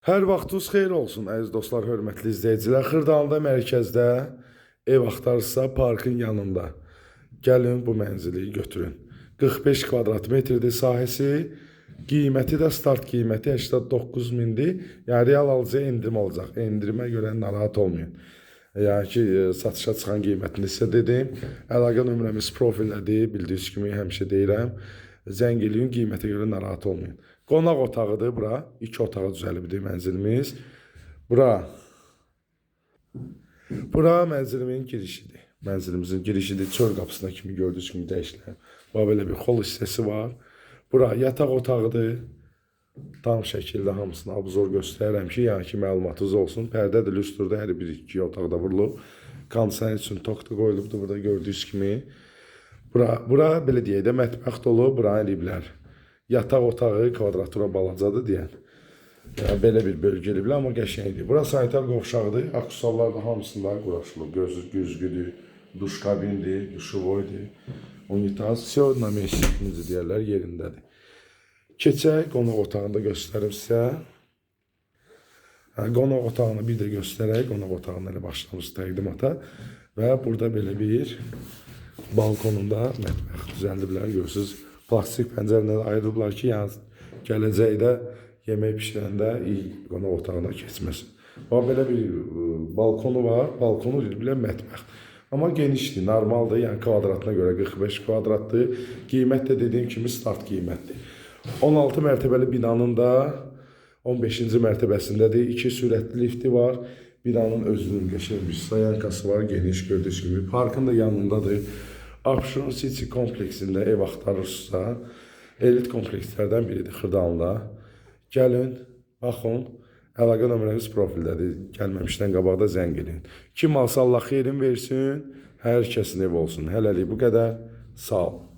Hər vaxtınız xeyir olsun, əziz dostlar, hörmətli izləyicilər. Xırdalanda mərkəzdə ev axtarırsa parkın yanında. Gəlin bu mənzili götürün. 45 kvadrat metrdir sahəsi. Qiyməti də start qiyməti 89 mindir. Yəni real alıcıya endirim olacaq. Endirimə görə narahat olmayın. Yəni ki, satışa çıxan qiymətini sizə dedim. Əlaqə nömrəmiz profildədir. Bildiyiniz kimi həmişə deyirəm. Zəng eləyin, qiymətə görə narahat olmayın. Qonaq otağıdır bura. İki otağa düzəlibdir mənzilimiz. Bura Bura mənzilimin girişidir. Mənzilimizin girişidir. Çöl qapısına kimi gördüyünüz kimi dəyişilən. Bax belə bir xol hissəsi var. Bura yataq otağıdır. Tam şəkildə hamısını obzor göstərirəm ki, yəni ki, məlumatınız olsun. Pərdədir, lüstrdə hər bir iki otaqda vurulub. Kondisioner üçün tok da qoyulubdur burada gördüyünüz kimi. Bura belə deyək də mətbəx dolu, bura eləyiblər. Yataq otağı kvadratura balacadır deyən. Yəni belə bir bölgə eləyiblər, amma qəşəngdir. Bura sanitar qovşağıdır. Aksesuarlar da hamısında quraşılıb. Gözü güzgüdür, duş kabindir, duşevoydur, unitaz, vse na месте, necə deyərlər, yerindədir. Keçək qonaq otağını da göstərim sizə. Hə, qonaq otağını bir də göstərək. Qonaq otağını elə başlamışıq təqdimata. Və burada belə bir balkonunda mətbəx düzəldiblər. Görürsüz, plastik pəncərlə də ayırıblar ki, yəni gələcəkdə yemək bişirəndə iyi qonaq otağına keçməsin. Bax belə bir balkonu var. Balkonu belə mətbəx. Amma genişdir, normaldır. Yəni kvadratına görə 45 kvadratdır. Qiymət də dediyim kimi start qiymətdir. 16 mərtəbəli binanın da 15-ci mərtəbəsindədir. İki sürətli lifti var. Binanın özünün qəşəng bir stoyankası var, geniş gördüyünüz kimi. Parkın da yanındadır. Abşeron City kompleksində ev axtarırsınızsa, elit komplekslərdən biridir Xırdalanda. Gəlin, baxın. Əlaqə nömrəmiz profildədir. Gəlməmişdən qabaqda zəng eləyin. Kim alsa Allah xeyrin versin. Hər kəsin evi olsun. Hələlik bu qədər. Sağ olun.